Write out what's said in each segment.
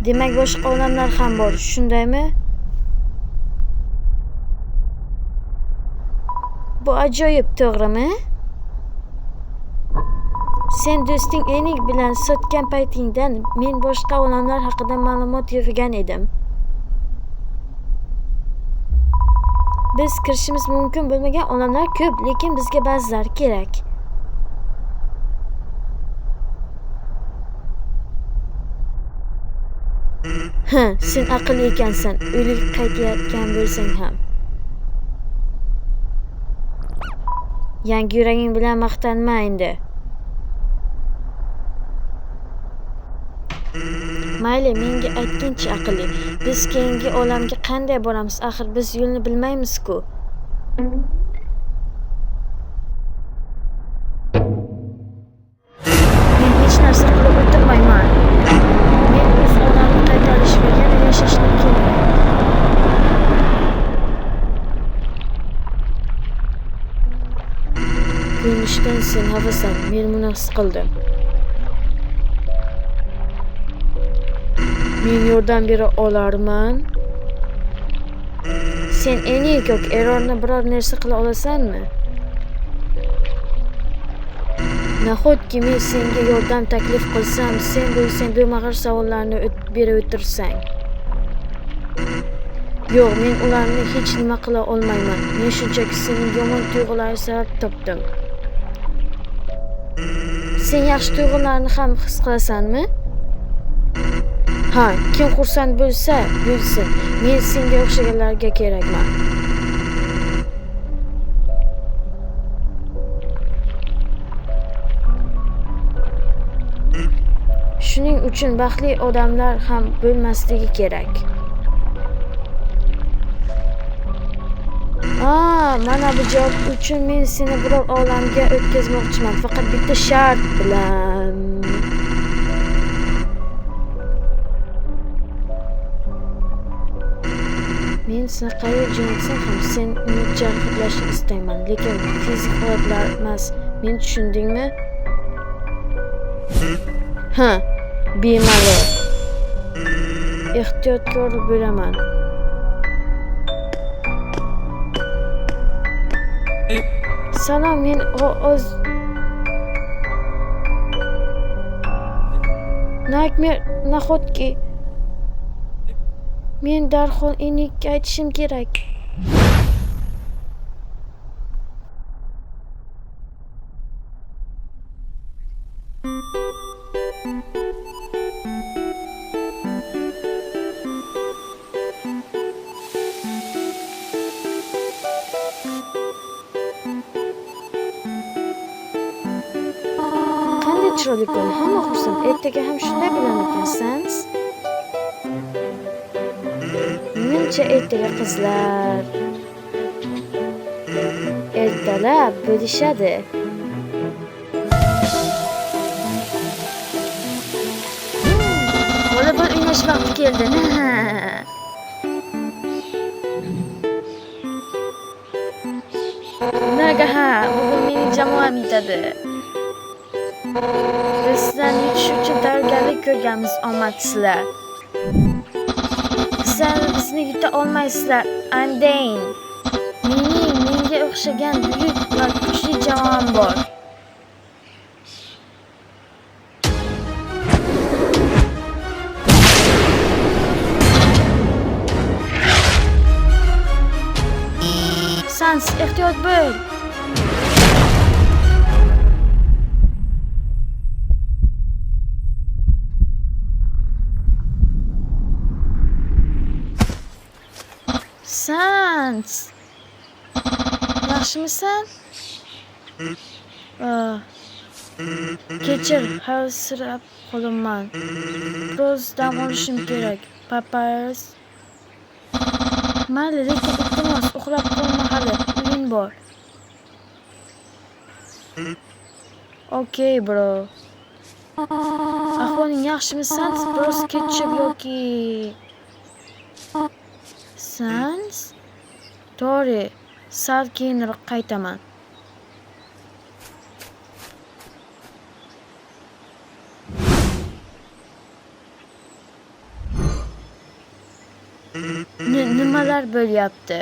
Demak, boshqa olamlar ham bor, shundaymi? Bu ajoyib, to'g'rimi? Sen do'sting Enik bilan sotgan paytingdan men boshqa olamlar haqida ma'lumot yig'gan edim. Biz kirishimiz mumkin bo'lmagan olamlar ko'p, lekin bizga ba'zilari kerak. Ha, sen aqlli ekansan, o'lik qaytayotgan bo'lsang ham. Yangi yuraging bilan maqtanma endi. Mayli, menga aytginchi aqlli, biz keyingi olamga qanday boramiz? Axir biz yo'lni bilmaymiz-ku. Men hech narsa qilib o'tirmayman. Men o'z olamni qaytarish va yana yashashni kerak. Ko'rinishdan sen xafasan, men buni his qildim. Men yordam bera olarman. Sen Enik yoki Errorni biror narsa qila olasanmi? Nahotki men senga yordam taklif qilsam, sen bo'lsang bemag'ar savollarni berib o'tirsang. Yo'q, men ularni hech nima qila olmayman. Men shunchaki sening yomon tuyg'ularing sabab topdim. Sen yaxshi tuyg'ularni ham his qilasanmi? Ha, kim xursand bo'lsa, bo'lsin. Men senga o'xshaganlarga kerakman. Shuning uchun baxtli odamlar ham bo'lmasligi kerak. Mana bu javob uchun men seni biror olamga o'tkazmoqchiman, faqat bitta shart bilan. Men seni qayerga jo'natsam ham sen uni jarrohlashni istayman, lekin fizik holatlar emas. Meni tushundingmi? Ha, bemalol. Ehtiyotkor bo'laman. Salom, men o'z Nightmare, nahotki men darhol Enikka aytishim kerak. Qanday chiroyli kun, hamma xursand. Ertaga ham shunday bo'larmikan, Sans? Menimcha ertaga qizlar ertalab bo'lishadi. Voleybol o'ynash vaqti keldi. Nagaha, bugun mening jamoam yutadi. Biz sizlarni yutish uchun tayyorgarlik ko'rganmiz, omadsizlar. Sizlar bizni yuta olmaysizlar, Andain. Menga o'xshagan buyuk va kuchli jamoam bor. Sans, ehtiyot bo'l. Sans. Yaxshimisan? Kechir, xavfsirab qolibman. Biroz dam olishim kerak. Papyrus. Mayli, lekin iltimos, uxlab qolma hali. O'yin bor. Okey, bro. Ahvoling yaxshimi, Sans? Biroz ketchup yoki Sans? To'g'ri, sal keyinroq qaytaman. Nimalar bo'lyapti?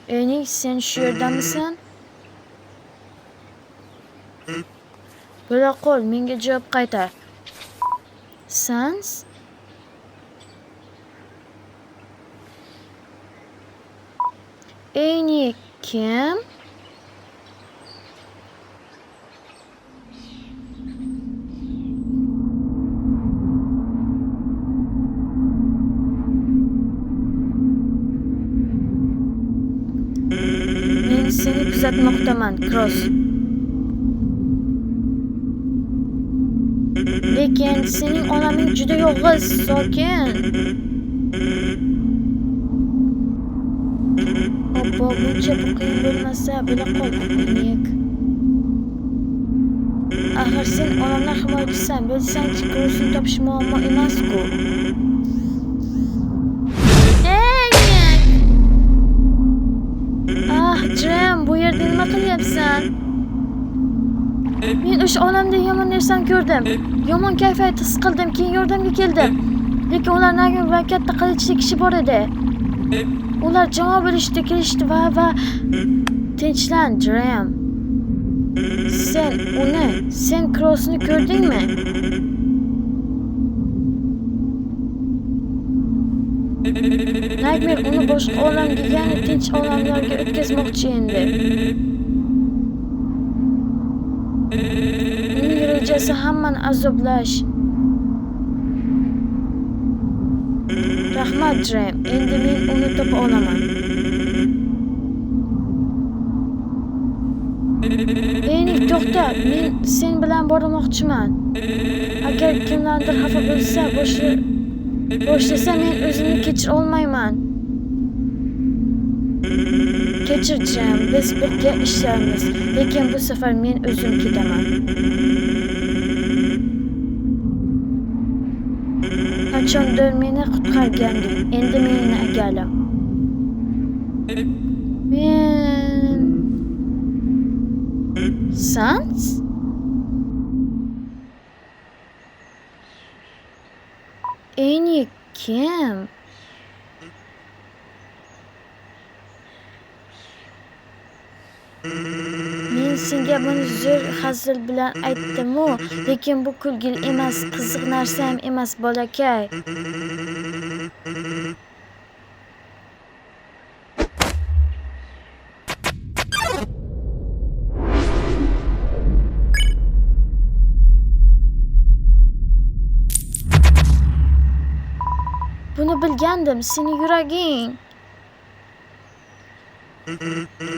Enik, sen shu yerdamisan? Bo'la qol, menga javob qaytar. Sans? Enik kim? Men seni kuzatmoqdaman, Kross. Lekin sening olaming juda yolg'iz, sokin. Obbo, buncha qiyin bo'lmasa, bo'la qol, Enik. Axir sen olamlar himoyachisan, bilsangchi, Krossni topish muammo emas-ku. Enik! Ah, Jim, bu yerda nima qilyapsan? Men o'sha olamda yomon narsani ko'rdim. Yomon kayfiyat his qildim, keyin yordamga keldim. Lekin ular Nagin va katta qilichli kishi bor edi. Ular jamoa bo'lishdi, kelishdi va tinchlan, Jim. Sen uni, sen Krossni ko'rdingmi? Nightmare uni boshqa olamga, ya'ni tinch olamlarga o'tkazmoqchi endi. Uning rejasi hammani azoblash. Rahmat, Jim. Endi men uni topa olaman. Enik, to'xta. Men sen bilan bormoqchiman. Agar kimlardir xafa bo'lsa, boshlasa men o'zimni kechira olmayman. Kechir, Jim. Biz birga ishlarmiz, lekin bu safar men o'zim ketaman. Qachondir meni qutqarganding, endi meni agalim. Men Sans? Enik kim? Men senga buni zo'r hazil bilan aytdim-u, lekin bu kulgili emas, qiziq narsa ham emas, bolakay. Buni bilgandim, seni yuraging.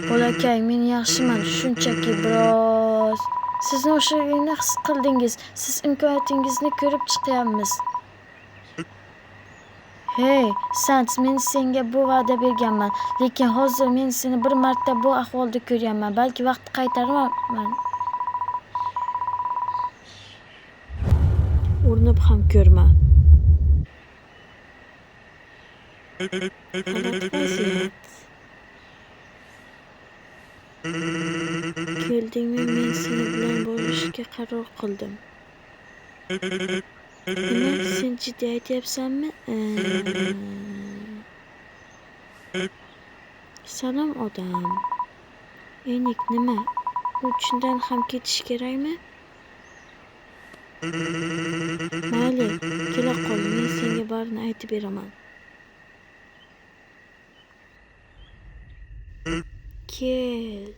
Bolakay, men yaxshiman, shunchaki biroz. Sizni o'shaligini his qildingiz. Siz imkoniyatingizni ko'rib chiqyapmiz. Hey, Sans, men senga bu va'da berganman, lekin hozir men seni bir marta bu ahvolda ko'ryapman. Balki vaqt qaytarman. Urinib ham ko'rma. G'alati vaziyat. Keldingmi, men seni bilan borishga qaror qildim. Nima, sen jiddiy aytyapsanmi? Salom, odam. Enik, nima? U chindan ham ketish kerakmi? Mayli, kela qol, men senga barini aytib beraman. Kel.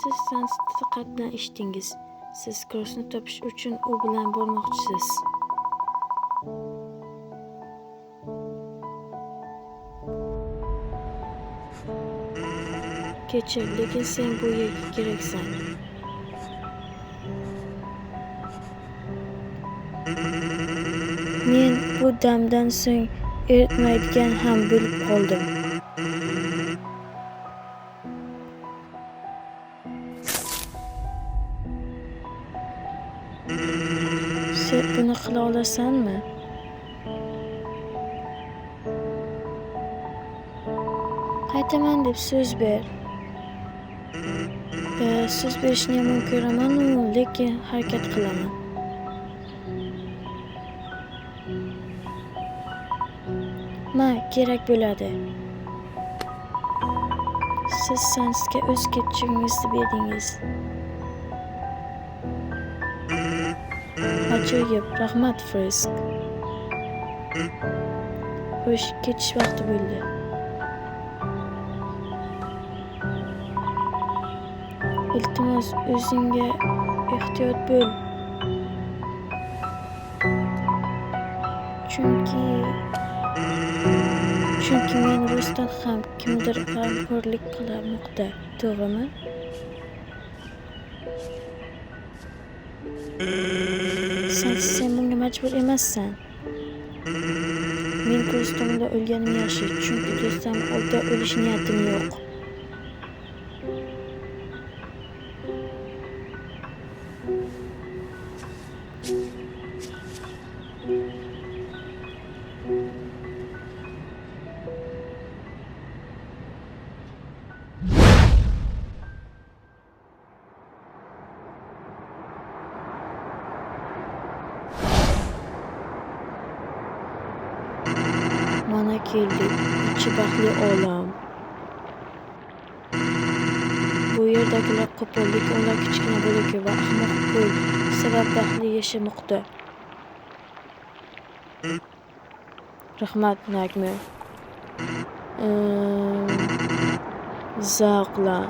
Siz Sansni diqqat bilan eshitdingiz. Siz Krossni topish uchun u bilan bormoqchisiz. Kechir, lekin sen bu yerga keraksan. Men bu damdan so'ng eritmaydigan ham bo'lib qoldim. Sen buni qila olasanmi? Qaytaman deb so'z ber. So'z berishni yomon ko'raman-u, lekin harakat qilaman. Ma, kerak bo'ladi. Siz Sansga o'z ketchugingizni berdingiz. Ajoyib, rahmat, Frisk. Xo'sh, ketish vaqti bo'ldi. Iltimos, o'zingga ehtiyot bo'l. Chunki men rostdan ham kimdir g'amxo'rlik qilmoqda, to'g'rimi? Sans, sen bunga majbur emassan. Men ko'z o'lganim yaxshi, chunki do'stlarim oldida o'lish niyatim yo'q. Mana keldik, ichi baxtli olam. Bu yerdagilar qo'pol, lekin ular kichkina bolakay va ahmoq pul sabab baxtli yashamoqda. Rahmat, Nagma. Zavqlan.